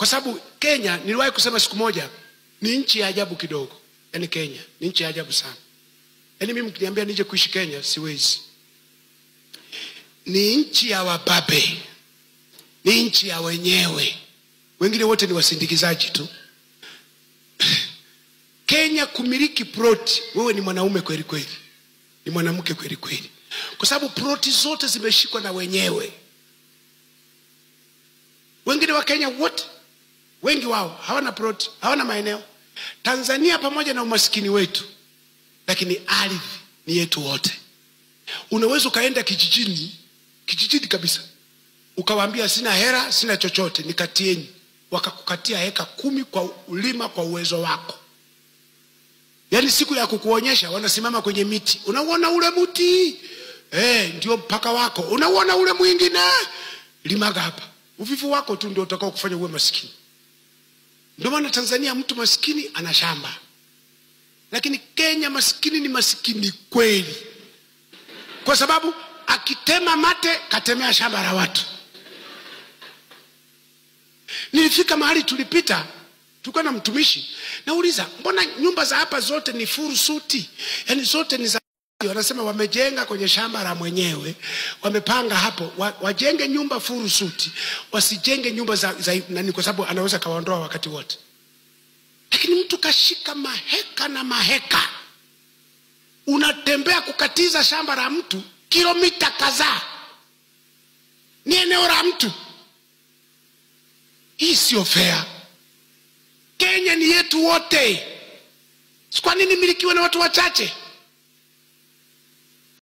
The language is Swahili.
Kwa sababu Kenya, niliwahi kusema siku moja, ni nchi ya ajabu kidogo. Yaani Kenya ni nchi ya ajabu sana. Yaani mimi mkiniambia nije kuishi Kenya siwezi. Ni nchi ya wababe. Ni nchi ya wenyewe. Wengine wote ni wasindikizaji tu. Kenya kumiliki ploti, wewe ni mwanaume kweli kweli. Ni mwanamke kweli kweli. Kwa sababu ploti zote zimeshikwa na wenyewe. Wengine wa Kenya wote, wengi wao hawana ploti, hawana maeneo. Tanzania pamoja na umaskini wetu, lakini ardhi ni yetu wote. Unaweza ukaenda kijijini, kijijini kabisa, ukawaambia sina hela, sina chochote, nikatieni. Wakakukatia heka 10 kwa ulima kwa uwezo wako. Yaani siku ya kukuonyesha wanasimama kwenye miti. Unauona ule mti? Ndio mpaka wako. Unauona ule mwingine? Limaga hapa. Uvivu wako tu ndio utakao kufanya uwe maskini. Ndio maana Tanzania mtu maskini ana shamba. Lakini Kenya maskini ni maskini kweli. Kwa sababu akitema mate katemea shamba la watu. Nilifika mahali tulipita, tulikuwa na mtumishi, nauliza mbona nyumba za hapa zote ni full suit? Yaani zote ni za, wanasema wamejenga kwenye shamba la mwenyewe, wamepanga hapo, wajenge nyumba full suit, wasijenge nyumba za nani, kwa sababu anaweza kawaondoa wakati wote. Lakini mtu kashika maheka na maheka. Unatembea kukatiza shamba la mtu kilomita kadhaa. Ni eneo la mtu. Hii sio fair. Kenya ni yetu wote. Kwa nini milikiwe na watu wachache?